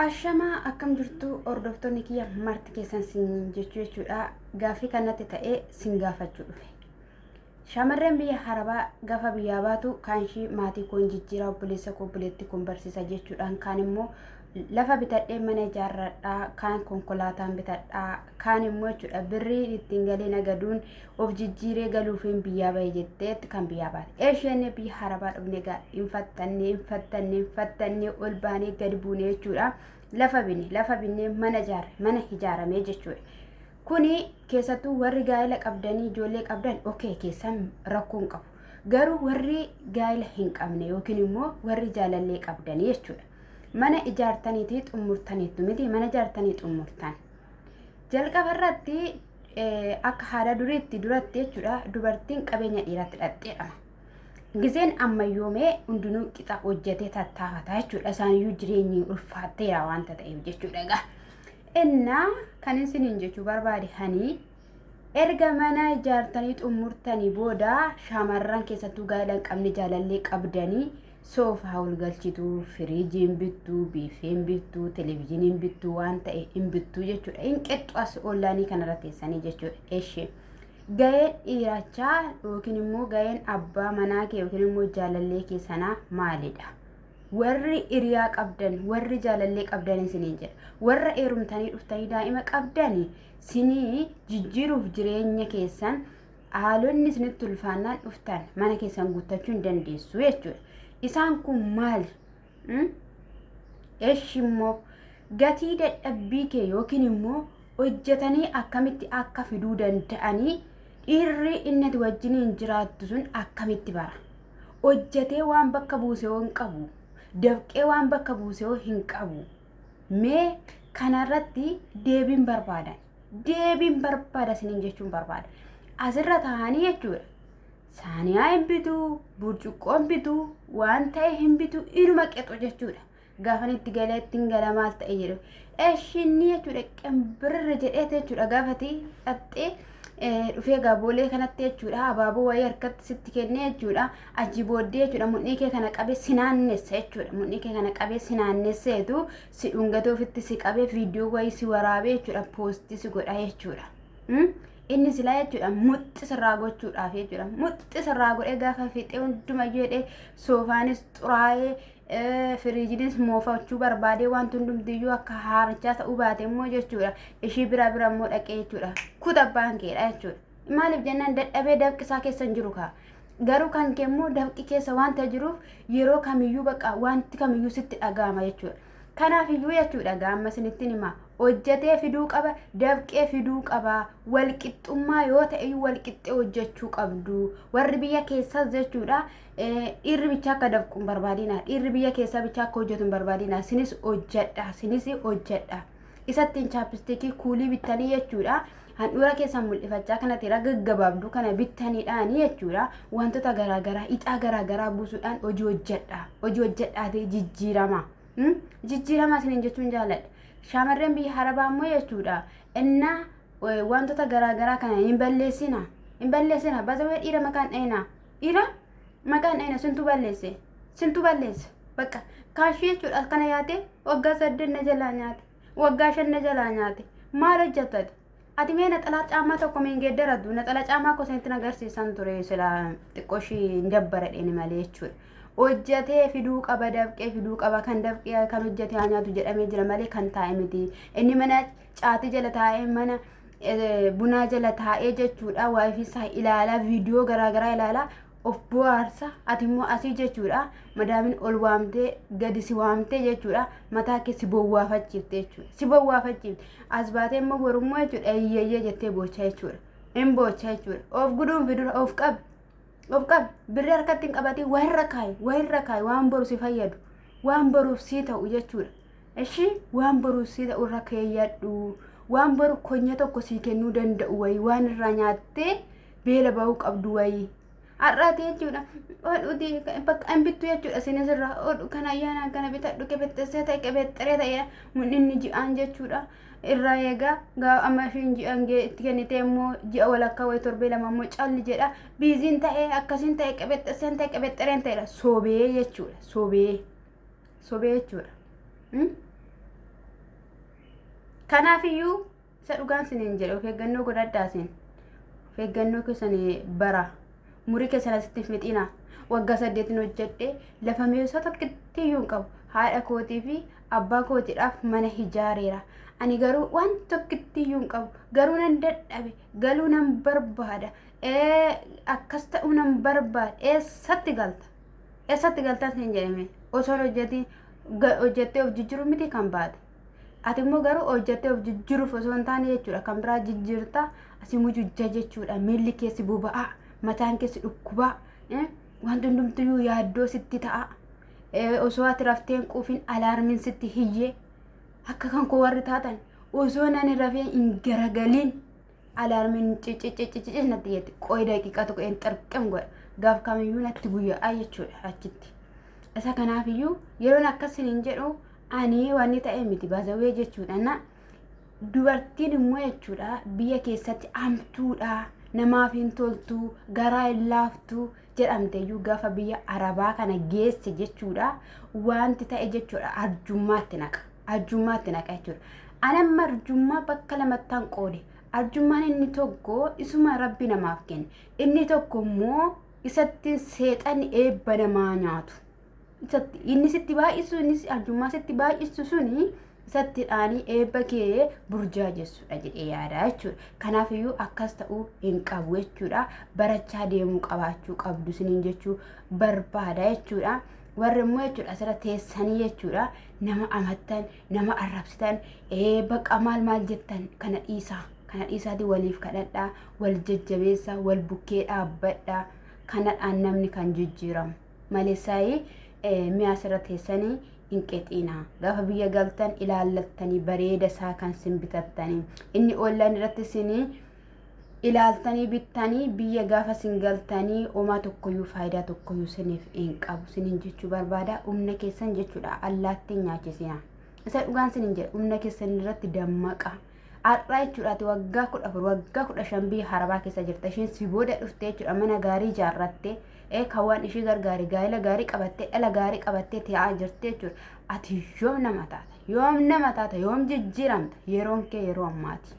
Ashamaa akkam jirtu hordoftoonni kiyya marti keessan sin jechuu jechuudha. Gaaffii kanatti ta'ee sin gaafachuu dhufe. Shamarreen biyya Arabaa gaafa biyyaa baatu kaan ishii maatii koon jijjiiraa obboleessa koo obboleettii koon barsiisa jechuudhaan kaan immoo lafa bitadhee mana ijaarradhaa kaan konkolaataan bitadhaa kaan immoo jechuudha birrii ittiin galee nagaduun of jijjiiree galuufiin biyyaa bahe jetteetti kan biyyaa baate. Isheen biyya Arabaa dhufne egaa hin fattannee hin fattannee hin fattannee ol baanee gadi buunee jechuudha. Lafa binne lafa binnee mana ijaarre mana ijaaramee jechuudha. Kuni keessattuu warri gaa'ela qabdanii ijoollee qabdan okee keessan rakkoo hin qabu. Garuu warri gaa'ela hin qabne yookiin immoo warri jaalallee qabdanii jechuudha. Mana ijaartaniitii xumurtaniittu miti mana ijaartanii xumurtan. Jalqaba irratti akka haala duriitti duratti jechuudha dubartiin qabeenya dhiiratti dhaqxeedhama. Gizeen ammayyoomee hundinuu qixa hojjetee tattaafata jechuudha. Isaaniyyuu jireenyi ulfaatteera waanta ta'eef jechuudha egaa. Innaa kan isiniin jechuu barbaade hani erga mana ijaartanii xumurtanii booda shamarran keessattuu gaa'ela hin qabne jaalallee qabdanii soofaa ol galchitu, firiijii hin bittu, biifee hin bittu, televizyiinii hin bittu waan ta'e hin bittu jechuudha. Hin qexxu as ollaanii kanarra teessanii jechuudha. Eshi. Ga'een dhiirachaa yookiin immoo ga'een abbaa manaa kee yookiin immoo jaalallee kee sanaa maalidha? Warri hiriyaa qabdan, warri jaalallee qabdan isiniin jedha. Warra heerumtanii dhuftanii daa'ima qabdan sinii jijjiiruuf jireenya keessan haalonni isinitti ulfaannaan dhuftan mana keessan guuttachuu hin dandeessu jechuudha. Isaan kun maali? Eshi immoo gatii dadhabbii kee yookiin immoo hojjetanii akkamitti akka fiduu danda'anii dhiirri inni ati wajjiniin jiraattu sun akkamitti bara? Hojjetee waan bakka buuse hoo hin qabu. Dafqee waan bakka buuse hoo hin qabu. Mee kanarratti deebiin barbaadan. Deebiin barbaada isiniin jechuun barbaada. Asirra taa'anii jechuudha. Saaniyaa hin bitu, burcuqqoo hin bitu, waan ta'e hin bitu, inuma qexu jechuudha. Gaafan itti galee ittiin gala maal ta'e jedhu. Eshinni jechuudha qinbirri jedheeti jechuudha gaafati dhaxxee dhufee gaaboolee kanatti jechuudha abaaboo wayii harkatti sitti kennee jechuudha achi booddee jechuudha mudhii kee kana qabee si naannessa jechuudha mudhii kee kana qabee si naannesseetu si dhungatee ofitti si qabee viidiyoo wayii si waraabee jechuudha poostii si godha jechuudha. Inni silaa jechuudha muxxi sirraa gochuudhaaf jechuudha muxxi sirraa godhee gaafa fixee hundumayyuu jedhee soofaanis xuraa'ee firiijinis moofachuu barbaadee wanti hundumtiyyuu akka haarichaa ta'uu baate immoo jechuudha ishii bira bira immoo dhaqee jechuudha kuta abbaan keedha jechuudha maaliif jennaan dadhabee dafqi isaa keessa hin jiru kaa garuu kan kee immoo dafqi keessa wanta jiruuf yeroo kamiyyuu baqa wanti kamiyyuu sitti dhaga'ama jechuudha kanaaf iyyuu jechuudha gaamma isinittiin himaa hojjetee fiduu qaba dafqee fiduu qaba walqixxummaa yoo ta'e walqixxee hojjechuu qabdu warri biyya keessaas jechuudha Dhiirri bichaa akka dafqu hin barbaadina. Dhiirri biyya keessaa bichaa akka hojjetu hin barbaadina. Sinis hojjedha. Sinis hojjedha. Isattiin chaappistiikii kuulii bittanii jechuudha. Handhuura keessan mul'ifachaa kanatti raga gaggabaabduu kana bittaniidhaani jechuudha. Wantoota garaagaraa ixaa garaagaraa buusuudhaan hojii hojjedha. Hojii hojjedhaatee jijjiirama. Jijjiirama isiniin jechuun jaalladha. Shamarreen biyya Arabaa immoo jechuudha. Innaa wantoota garaagaraa kana hin balleessina. Hin balleessina. Bazawee dhiira maqaan dhahina. Dhiira maqaan dhahina sintu balleesse. Sintu balleesse. Bakka kaashii jechuudha kana yaate waggaa 8 na jalaa nyaate. Waggaa 5 na jalaa nyaate. Maal hojjettati? Ati mee naxalaa caamaa tokko mee hin geeddaraddu. Naxalaa caamaa koo isinitti agarsiisan ture sila xiqqoo ishii hin dabbaradheeni malee jechuudha. Hojjetee fiduu qaba dafqee fiduu qaba kan dafqee kan hojjetee haa nyaatu jedhamee jira malee kan taa'e miti. Inni mana caatii jala taa'ee mana bunaa jala taa'ee jechuudha waayifii isaa ilaalaa viidiyoo garaagaraa ilaalaa of bohaarsa ati immoo asii jechuudha madaamin ol waamtee gadi si waamtee jechuudha mataa kee si bowwaafachiifte jechuudha si bowwaafachiifte as baatee immoo borummoo jechuudha eeyyeeyyee jettee boochaa jechuudha hin boochaa jechuudha of guduunfi dura of qabi of qabi birrii harkatti hin qabatiin wayirra kaayi wayirra kaayi waan boru si fayyadu waan boruuf sii ta'u jechuudha Eshi waan boru sii ta'u irra keeyyadhu. Waan boru konya tokko sii kennuu danda'u wayii waan irraa nyaattee beela ba'uu qabdu wayii. Har'aati jechuudha. Hodhuti bakka hin bittu jechuudha isinis irraa hodhu kan ayyaanaan kana bitadhu qebexxessee ta'e qebexxeree ta'e mul'inni ji'aan jechuudha. Irraa eegaa gaafa amma ishiin ji'aan itti kennitee immoo ji'a walakkaa wayii torbee lama immoo calli jedha. Biiziin ta'e akkasiin ta'e qebexxesseen ta'e qebexxereen ta'edha. Sobee jechuudha. Sobee. Sobee jechuudha. Kanaafiyyuu isa dhugaan siniin jedhe, of eeggannoo godhadhaa sin. Of eeggannoo keessan bara. Umurii keessan asitti hin fixina. Waggaa 8 hojjedhe lafa meeshaa tokkitti iyyuu hin qabu. Haadha kootii fi abbaa kootiidhaaf mana ijaareera. Ani garuu waan tokkitti iyyuu hin qabu. Garuu nan dadhabe. Galuu nan barbaada. Akkas ta'uu nan barbaada. Eessatti galta? Eessatti galta siin jedhame? Osoo hojjetiin hojjettee of jijjiiruu miti kan baate. Ati immoo garuu hojjettee of jijjiiruuf osoo hin taane jechuudha kan biraa jijjiirta, asii mujujja jechuudha. Miilli keessi boba'aa, mataan keessi dhukkubaa, wanti hundumtiyyuu yaaddoo sitti ta'a. Osoo ati raftee hin quufin alaarmiin sitti hiyyee, akka kan koo warri taatan, osoo nani rafee hin garagaliin alaarmiin cicicicicic natti jetti. Qoy daqiiqaa tokko hin xirqim godha. Gaaf kamiyyuu natti guyyaa jechuudha achitti. Isa kanaafiyyuu yeroon akkas hin jedhu ani wanni ta'e miti baasawee jechuudha. Na dubartiin immoo jechuudha biyya keessatti amtuudha, namaaf hin toltu, garaa hin laaftu jedhamteeyyuu gaafa biyya arabaa kana geesse jechuudha wanti ta'e jechuudha arjummaatti naqa. Arjummaatti naqa jechuudha. Anamma arjummaa bakka lamattaan qoode. Arjummaan inni tokko isuma rabbi namaaf kenne. Inni tokko immoo isatti seexanni eebba namaa nyaatu. Isatti inni sitti baay'isu, inni arjummaa sitti baay'isu suni isatti dhaanii eebba kee burjaajessuudha jedhee yaada jechuudha. Kanaafiyyuu akkas ta'uu hin qabu jechuudha. Barachaa deemuu qabaachuu qabdu isiniin jechuu barbaada jechuudha. Warri immoo jechuudha asirra teessanii jechuudha nama amattan, nama arrabsitan, baqa maal maal jettan kana dhiisaa. Kana dhiisaatii waliif kadhadhaa, wal jajjabeessaa, wal bukkee dhaabbadhaa. Kanadhaan namni kan jijjiiramu. Maleessaayii mi'a asirra teessanii hin qexiina. Gaafa biyya galtan ilaallattanii bareeda isaa kan sin bitattanii. Inni online irratti isinii ilaaltanii bittanii biyya gaafa sin galtanii homaa tokkoyyuu faayidaa tokkoyyuu siniif hin qabu siniin jechuu barbaada. Humna keessan jechuudha allaattiin nyaachisina. Isa dhugaan siniin jedha, humna keessan irratti dammaqa. Har'aa jechuudha ati waggaa 14, waggaa 15 biyya harabaa keessa jirta. Isheen si booda dhuftee jechuudha mana gaarii ijaarrattee, kan waan ishee gargaare gaa'ela gaarii qabattee, dhala gaarii qabattee taa'aa jirti jechuudha. Ati yoom nama taata? Yoom nama taata? Yoom jijjiiramta? Yeroon kee yeroo ammaati.